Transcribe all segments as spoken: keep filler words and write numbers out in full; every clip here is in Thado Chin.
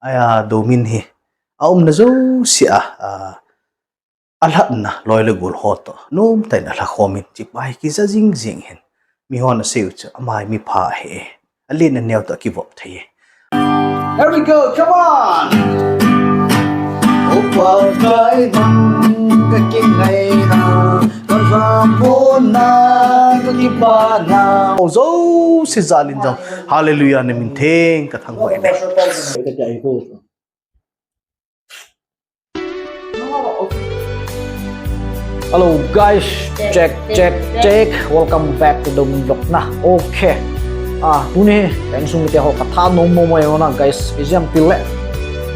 Aya domin hi aumna jousea, a, alhatna loi le gol ho toh nomtah in alha khomin, chipa hi kija jing jing hin. Mihon asei u chu ama hi mipha ahi. Alen aneo toh akivop thei e. Here we go, come on! Opa kai nang ka kingaina, ka lamona ka kipana. O jouse jal in jong, Hallelujah, na min theng ka thangvah e. Hello guys, check, check, check. Welcome back to the vlog na. Okay. Ah, tuni ka insung mite ho ka thanom mo mo na guys. Ijeh inem itile,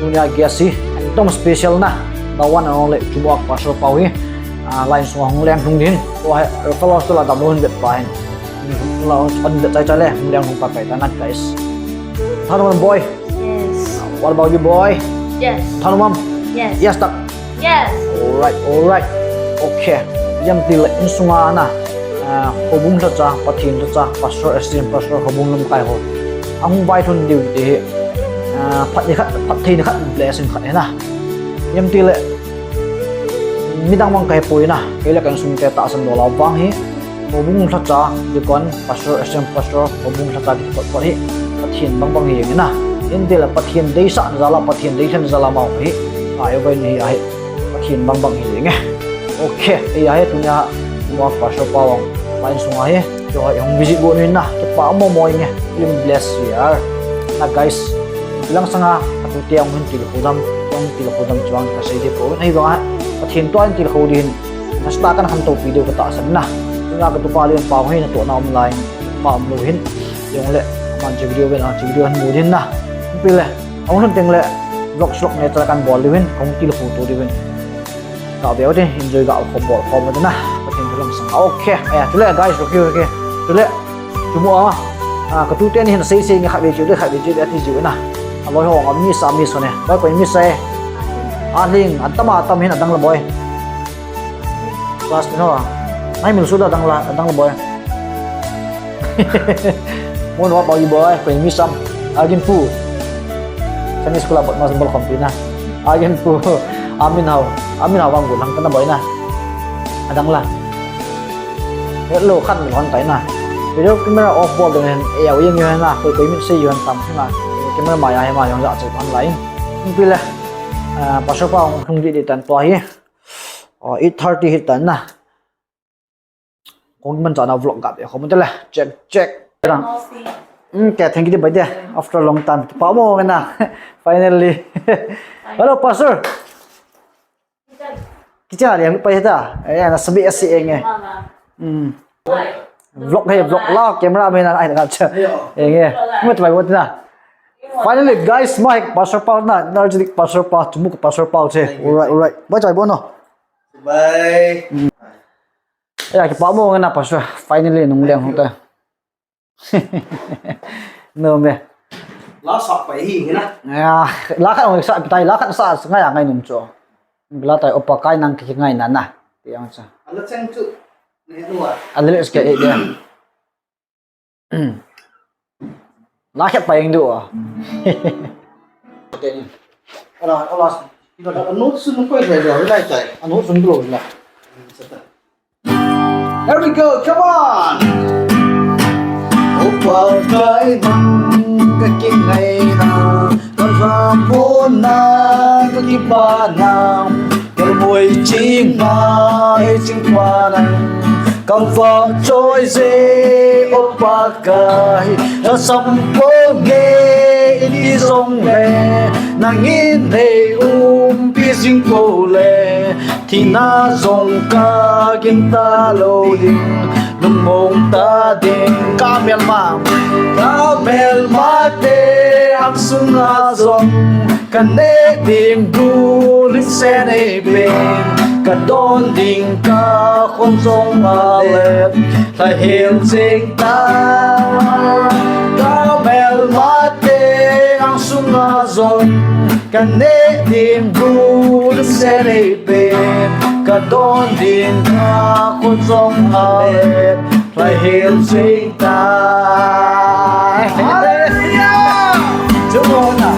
tunia guest hi ekdom special na, the one and only Chumuak Pastor Pau hi. Ah, la insung a hung leng lhung ding. Tua hi, eh, fellow hostel a damlou hin vet pa hin. La hung vet chai chai le, hung leng lhung pa kai ta na guys. Thanom boy. Yes. What about you, boy? Yes. Thanom am? Yes. Yes, tak. Yes. Alright, alright. Okay. Ijeh inem itile insunga na, ah, houbung lhacha, Pathen lhacha, pastor, assistant pastor, houbung lamkai ho ahung vailhun diu ti hi, ah, phat ni khat, phatthei ni khat, blessing khat ahi na. Ijeh inem itile midang bang kahi poi na, kei le ka insung mite tahsan dol a vang hi, houbung lhacha, deacon, pastor, assistant pastor, houbung lhacha kiti phot phot hi Pathen bang bang hi jeng e na. Ijeh inem itile Pathen deisahna jal a, Pathen deilhenna jal a ama hi, a, eivai ni hi ahi, Pathen bang bang hi jeng e. Okay, eia hi tunia Chumuak Pastor Pau ang la insung ahi. Chu hi hung visit got nin na, kipa mo mo inge, feeling blessed here. Na guys, bilang sanga, ka tute ang hin tilkhou dam, ang tilkhou dam chuang ka sei thei poi. Ahivanga, Pathen toh in tilkhou ding hin, nasa tah a kan khantou pi diu ka tahsan na. Tunia ka tupa Lian Pau hin natohna um lai, pa umlou hin. Jongle, aman chu video ven a, chu video hin mu ding na. Ipi le, ahung lhun teng le, vlog vlog ne cha kan bol diu hin, kong tilkhou to diu hin. Ka veu te, enjoy ga khom bol khom ding na. Pathen thu lam sang. Okay. Aya, chule guys, okay, okay. Chule, Chumuak a, ah, ka tute ni hin sei sei ni khat ve chu, khat ve chu, ati jiu na. Aloi ho, a miss a, miss ho ne. Boy, koi miss e. Aling, atam atam hin adang la boy. Class ni ho. Nai min su da adang la, adang la boy. Mo no pa boy, koi miss am. Agin pu. Sunday school a bol mas bol khom pi na. Agin pu. Amin hao. Amin hao bang gu lang kana boy na. Adang la. Hello, khat min hon tai na. Video camera off bol ding hen, e, au yeng yohen na, koi koi min sei yohen tam na. Camera ma ya he ma yong ja che pan lai. Ipi le, ah, Pastor Pau hung di di tan tua hi. Oh, eight thirty hi tan na. Kong man cha na vlog ga be khom te le. Check, check. Rang. Hmm, okay, thank you, bye de. After a long time. Pa mo na. Finally. Hello, Pastor. Kitchen a liam pai ta. Eh, na sabi asi eng e. Hmm. Vlog he, vlog la, camera man na ai na cha. Eng e. Mo tai bo na. Finally, guys, my Pastor Pau na, energetic Pastor Pau, Chumuak Pastor Pau che. Alright, alright. Bye bye bo no. Bye. Hmm. Ya, kipa mo na Pastor. Finally, nung leng hung ta. No me. La sah pai hi na. Ya, la khat ong sa pai, la khat sa ngai a ngai num chu. La tai opa kai nang ki ngai na na. Ti ang sa. Ala chang chu. Ne nu a. Ala le ska e dia. La khat pai ing du a. Ala, ala. Anu sun koi lai lai tai. Anu sun lo na. Here we go, come on! Opa kai nang ka kingaina, ka lamona ka kipana, ka moi ching ma he ching pa nang, ka vahchoi je Opa kai, ka sampou nge iti jongle, nangin nei umpi jing pou le, thina jong ka gingta lou ding, lungmong ta ding. Ka melma, ka melma te angsunga jong, ka neh ding gul in se nei pen, ka don ding ka khon jong a let, lha hel jeng ta. Ka melma te angsunga jong, ka neh ding gul in se nei pen, ka don ding ka khon jong a let, lha hel jeng ta. Hallelujah! Chumona.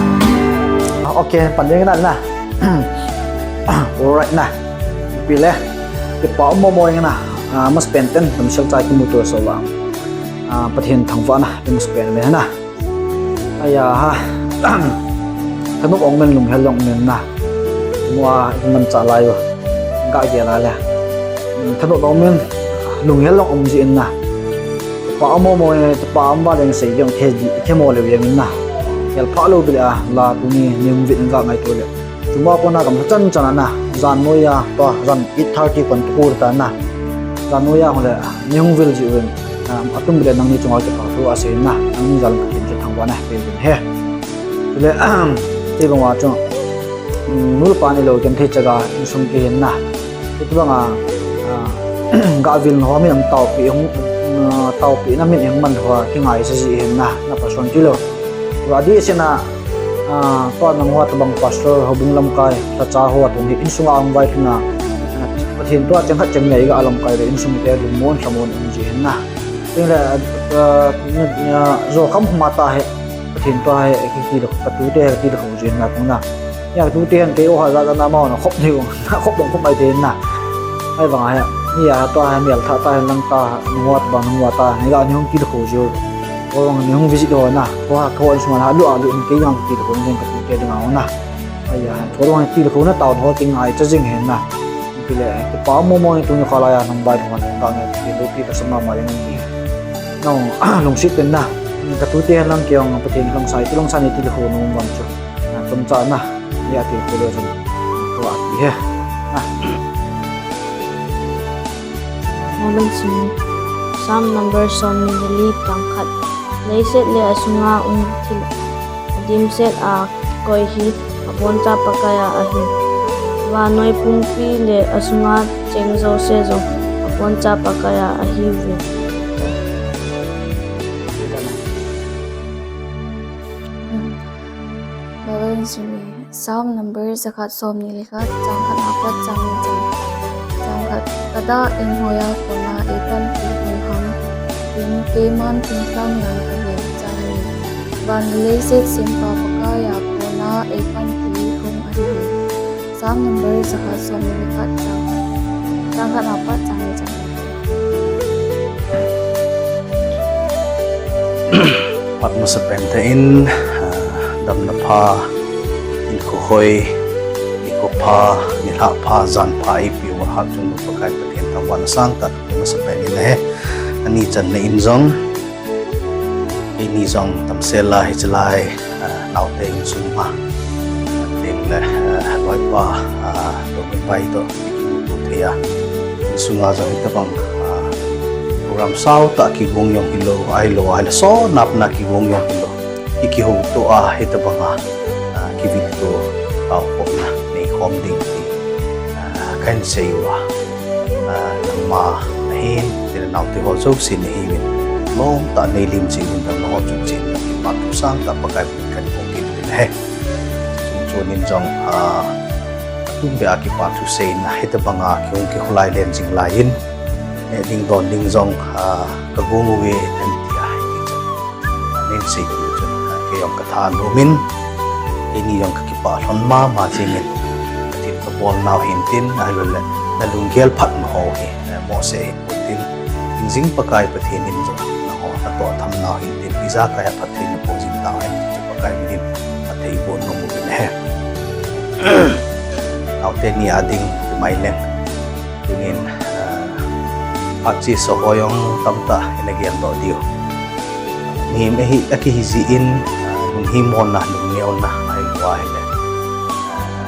Ke pan ding na na. Alright na. Pi le. Kipa um mo mo na. Ah, masapen ten, damsel cha kimuto so la. Ah, Pathen thangvah na, masapen le na. Aya ha. Thanop ong men lunghel ong men na. Mua iman cha lai yo. Ga ge la le. Thanop ong men lunghel ong um ji in na. Pa amo mo e, pa am ba leng sei jong the di, the mo le yang na. Yal pha lo bi a, la tu ni ning vit nga ngai to le. Chuma ko na kam chan chan na, jan no ya, pa jan eight thirty kon tu ta na. Jan no ya ho le, ning vil ji wen. Atum bi le nang ni chunga ke pa tu a sei na, nang ni jal ka kin ke thang wa na, pe wen he. Le, te bang wa chung. Nul pa ni lo ken the chaga, insung ke na. Itu bang a, ah, ga vil no min am tau pi hung, ah, tau pi na min eng man ho, ki ngai sa ji hin na, na pa son ti lo. Wa di se na, ah, pa nang wa tabang pastor ho bung lam kai, ta cha ho tu ni insung a ang vai na, ah, Pathen tua cheng khat cheng nei ga lam kai le insung te du mon sa mon in ji hin na. Tin le, ah, ah, zo kam ma ta he, Pathen tua he, ki ki lo, ka tu te he, ki lo ji na kong na. Ya tu te han ke o ha za za na ma na khop ni o, na khop bong khop mai te na. Ai bang ha, ni ya to ha, mial tha ta, lang ta, nuwa ta, bang nuwa ta, ni ga ni hung ki ko jo. Ko bang ni hung visit ho na, ko ha ko an suma ha lu a lu in ke yang ki ko ni ka tu te ding a na. Ai ya, ko bang ki ko na ta ho ki ngai cha jing he na. Ki le, ki pa mo mo ni tu ni khala ya nang bai ho na, ka ni ki lu ki ka sama ma ni. Nong, lungsit ten na. Ka tu te han lang ki ong, Pathen lang sai, tu lang sai ni ki ko nong bang chu. Chomcha na, ya ti ko le chun. Ko a ti he. Na. Malam sini. Psalm number som ni le li chang khat. Leiset le asunga um thil. Adimset a koi hi aboncha Pakai a ahi. Vannoi pumpi le asunga cheng jouse jong aboncha Pakai a ahi ve. Malam sini. Psalm number jakhat som ni le khat, chang khat na pat chang ni chan. Chang khat, ka dah in hoiya kona eipanpi hung ham, tin keiman thingtlang nang kahi, chang ni. Van leiset sempa Pakai a kona eipanpi hung ahi. Psalm number jakhat som ni le khat, chang khat. Chang khat na pat chang ni chan. Phat masapen te in, ah, damna pha, in khuhoi, in khupha, nilhah pha, jan pha, ipi uva hat chung Pakai Pathen thangvahna sangtah masapen in ahi. Ani channa in jong, ini jong tamsel a hichelai, ah, naote insung ma. Ding le, ah, loipa, ah, Domin bai to. Kimuto thei a. Insunga jong hitabang, ah, program saotah kigong jong hilou, ahilou, ahilou, sonapna kigong jong hilou. Ikihouto a, hitabang a, ah, kivil to, taokhomna, neikhom ding ti, ah, kahin sei uva. Ah, nangma nahin, tin naote ho jouse nahiuvin. Lomtah neilim jing uvin, nangho chunga jong kipathu sangtah Pakai min kahin phong kit uvin ahi. Chun chunin jong, ah, Atum beh a kipa thuseina hitabang a kihung kihulai len jing lai in, eh, ding don ding jong, ah, kagong uve, ati a, hiti chun, ah, nin sei ti chun, ah, kei jong katha nom in, keini jong kakipah lhon mama jing in, kathil kabol nau hin tin, ahilou le, nalunggel phat nau ho hi, eh, mohseh hi. Tin, hingjing Pakai Pathen in jong, nangho natoh tham nau hin tin, ijakai a phatthei napo jing tauhen, ti chu Pakai min in, phatthei boh nom uvin ahi. Naote ni a ding, ti mai leng. Tunin, ah, phat chesa ho jong tamtah, ina geldoh diu. Mihem ahi, akihi jeh in, ah, lunghimona, lungneona, ahilou ahile,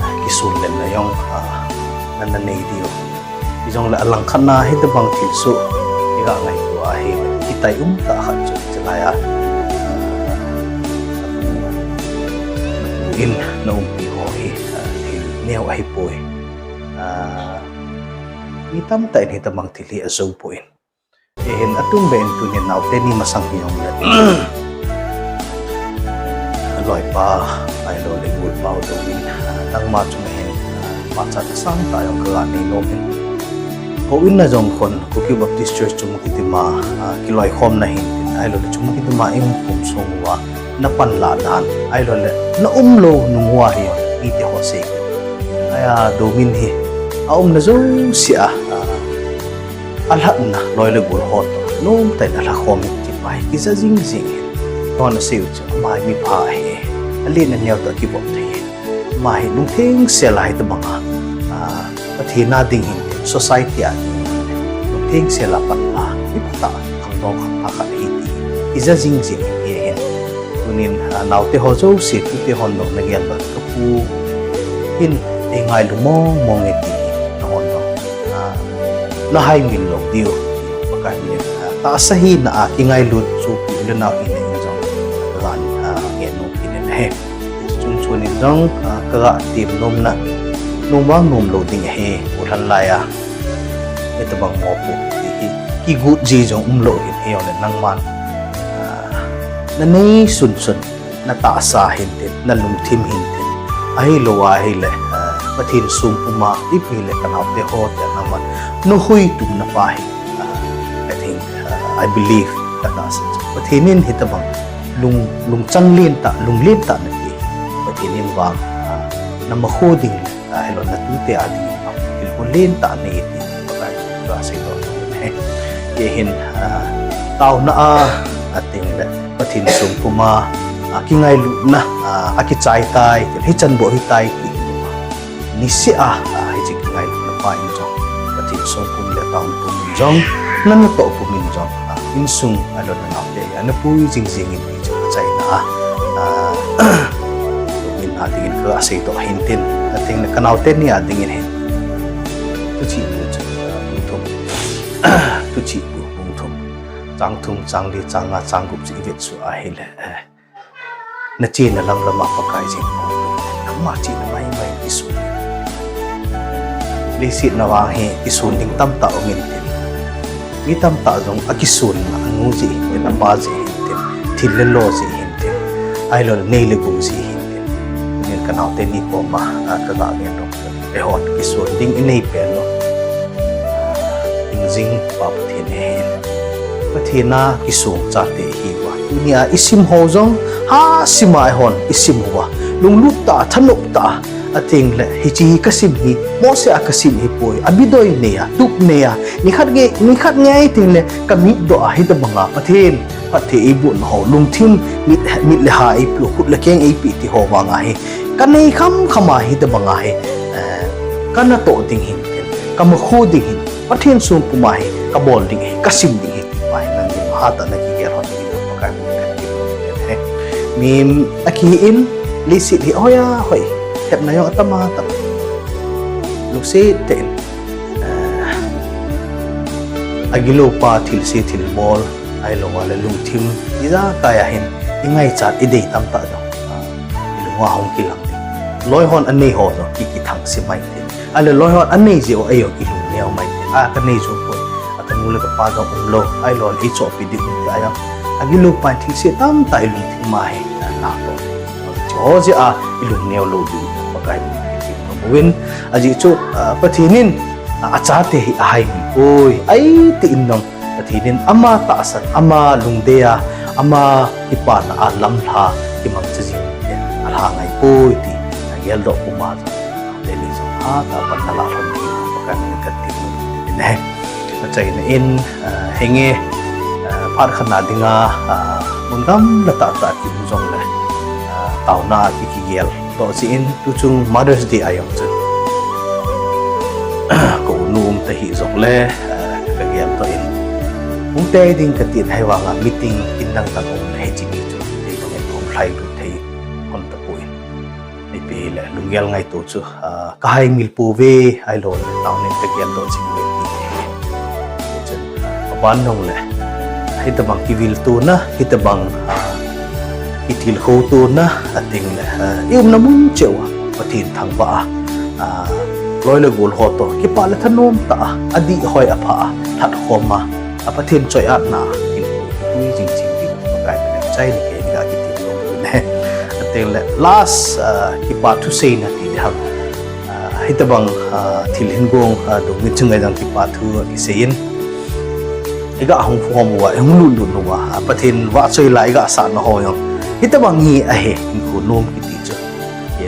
ah, kisunlenna jong, ah, nana nei diu. Hijongle alangkhat na hitabang thilsoh iga ngaito ahi, kitai umtah khat chu hichelai a, ah, in na umpi ho hi, ah, thil neo ahipoi. Ah, mi tamtah in hitabang thil hi ajou poi. Hihin atum beh in tunin naote ni masang hijongle loipa, ahilou le golpa ho jong in, ah, nangma chunga hin, ah, pachatna sangtah jong kaga nei nom in. Houin na jong khun, Kuki Baptist Church Chumoukedima, ah, kiloikhomna hin tin, ahilou le Chumoukedima in kum sung uva, na panlah dan, ahilou le, na umlou nung uva hin, Sei. Aya, Domin hi aumna jouse a, a, alhatna loi le gol ho toh nomtah in alha khom in ti pa hi kija jing jing in. Hon asei u chu ama hi mipha ahi. Alen aneo toh kivop thei. Ama hi lungtheng sel a hitobang a, a, Pathen a ding hin, society a ding hin, lungtheng sel a patna, mipha tah, khangdong khangpha khat ahi ti kija jing jing in ahi. Tunin, a, naote ho jouse, tute hon jong nagel doh, kapu hin eingailu mong mong e ti hi nahon jong, a, nahaimil lou diu, Pakai min in, a, tahsa hina a kingailut chu u le nao hina in jong kaga, a, ngen nom kit in ahi. Chun chunin jong, a, kaga tem nomna, nom vang nom lou ding ahi, u lhan lai a hitobang mopo ti hi kigot ji jong umlou hin, hijongle nangman, a, nanei sunsun, natahsa hintin, nalungthim hintin, ahilou ahile, a, Pathen songpum a ipi hile kanaote ho te nangman nahuitum napa hi, a, I think, a, I believe, katahsa chu Pathen in hitobang lung, lungchang lentah, lunglen tah napeh, Pathen in vang, a, namakho ding le, a, hilou natute a ding in vang thilgon lentah nei ti Pakai chu aseidoh ahi. Hiche hin, a, taona a, atengle Pathen songpum a, a, kingailutna, a, akichai tai, hichan bou ahitai ti niseh a, a, hiche kingailutna pa in jong, Pathen songpum le taona pum in jong, na natoh pum in jong, a, insung ahilou le naote a napui jing jing in ti chu achaina a, a, Domin a ding in kaga seidoh hintin, atengle kanaote ni a ding in hin thuchih bu chu, a, bung thum, Thuchih bu bung thum, chang thum, chang li, chang nga, chang gup chu ivet suh ahile, eh, nachena lam lam a Pakai jeng pon, nangma chena mai mai kisun. Leiset na vang hi kisun ding tamtah um intin, mi tamtah jong akisun na, anu jeh hintin, apa jeh hintin, thil le lo jeh hintin, ahilou le nei le gou jeh hintin. Tunin kanaote ni koma, a, kaga ngen nom chu, eihon kisun ding inei pen u, hingjing pa Pathen ahin, Pathen a kisong chate ihiuva, tunia isim ho jong, ha, sima eihon isim uva, lunglut tah, thanop tah, atengle hiche hi kasim hi Mose a kasim ahipoi, abidoi nei a, tup nei a, nikhat ngei, nikhat ngei tengle kamit doh a, hitobanga Pathen phatthei eibohna ho, lungthim, mit, mit le ha eipeh, khut le keng eipeh ti ho vang ahi, kanei kham kham a hitobanga hi, eh, kanatoh ding hintin, kamakho ding hin, Pathen songpum a hi kabol ding ahi, kasim ding ahi ti pa hi nangin hatah a nakigel hon ding in Pakai min in katim nom in ahi. Mi akihi in, leiset hi ahoiya hoi, thepna jong atama tam, lungset tah in, eh, agiloupa thilse thilbol, ahilou le lungthim ijakai a hin ingaichat idei tamtah jong, a, ilunga hung kilang ding. Loi hon anei ho jong ki, kithangse mai ding. Ahile loi hon anei jeh u eijong ilung neo mai ding. A, kanei jong poi, a, kanu le kapa jong umlou, ahilou le eichohpeh ding um ti a jong, agiloupa in thilse tamtah ilungthim a hi, a, natoh, chuho jeh a ilung neo lou ding Pakai min in katim nom uvin. Ajeh chu, a, Pathen in, a, achate hi ahaimil poi, ahi ti in jong Pathen in ama tahsan, ama lungdei a, ama kipana a lamlha kimangcha jing te alha ngai poi ti ageldoh puma jong, teni jong hatah a pan nalah lhon ding in Pakai min in katim nom in ahi. Achaina in, a, henge, a, phat khat na dinga, a, mun gamla tahtah kium jongle, a, taona a ki, kigel doh jeh in, tuchung Mother's Day a jong chun, ka unu um tahih jongle, a, kageldoh in, hung tei ding katin, ahivanga meeting tin dang dang um le hiche ni chu, kei bangin kahung lhailut thei hon tapoi. Ipi hile lunggel ngaito chu, a, kahaimil pouve, ahilou le taonin kageldoh jing uve ti ahi. Chun, a, aban jongle, hitobang kiviltona, hitobang, a, kitilkhoutona, atengle, a, iumna mun cheh uva Pathen thangvah a, a, loi le gol ho toh kipah le thanom tah a, adih hoi apha a, lhatkhom a, a Pathen choi-atna a, kipui jing jing ding Pakai min in achaina kei dinga kitim nom uvin ahi. Atengle last, a, kipa thuseina ti ding ham, a, hitobang, a, thil hin gong, a, Domin chunga jong kipa thu akisei in, iga hung khom uva, ihung lutlut uva, a, Pathen vahchoi la iga sahna ho jong hitobang hi ahi, hinkho nom kiti chu. Hi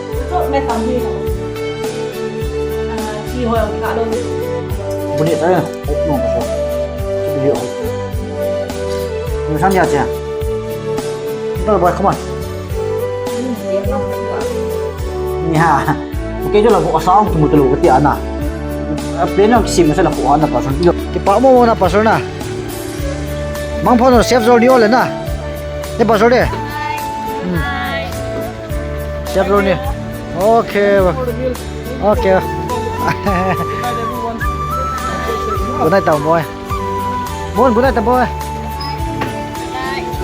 Cho me tam hi. Ah, chi ho ang ka lo. Buni ta, ai no ka. Chi bi ho. Sanja che. Ito boy, come on. Ni ha. Okay, jo la ko sa ang tumu tulu kati ana. Pleno kisim sa la ko ana pastor. Kipa mo mo na pastor na. Mangpho no safe journey ole na. Ni pastor de. Safe journey. Okay. Okay. Good night, boy. Bon, good night, boy.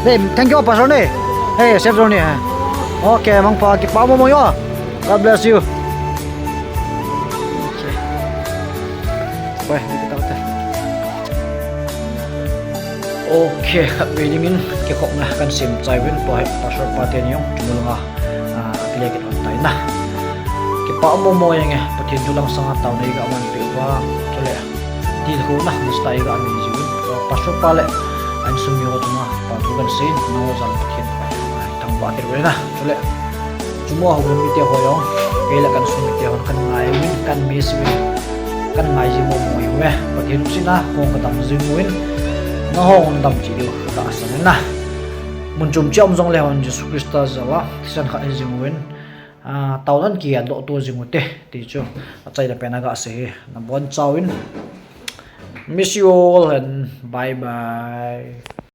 Hey, thank you, pastor ni. Hey, safe journey. Okay, mangpha, kipa mo mo yo. God bless you. Okay. Bye, kita kita. Okay, khatvei dingin kikhopna kahin sem chai uvin, tua hi pastor pa teni jong chunga, ah, kile kit hon tai na. Kipa mo mo jeng e, Pathen thu langsang a taona iga manpeh uva, chule tilkhouna nasatah a iga nei jiuvin, pastor pa le a insung mi ho chunga kipa thu kahin seiyin, nangho jal Pathen thangvah kit uvin na. Chule Chumu a hung um mite ho jong, kei le ka insung mite hon kan ngai uvin, kan miss uvin, kan ngai ji mo mo uve. Pathen in jingkah a hung kadam jing uvin, nangho hung dam cheh diu katahsan in na. Mun chom cheh a um jongle hon Jesu Christa jal a thisan khat hi jing uvin, ah, taonan kigeldoh to jing ute, ti chu achaina pen a gasei hi. Nabonchauvin, miss you all and bye bye.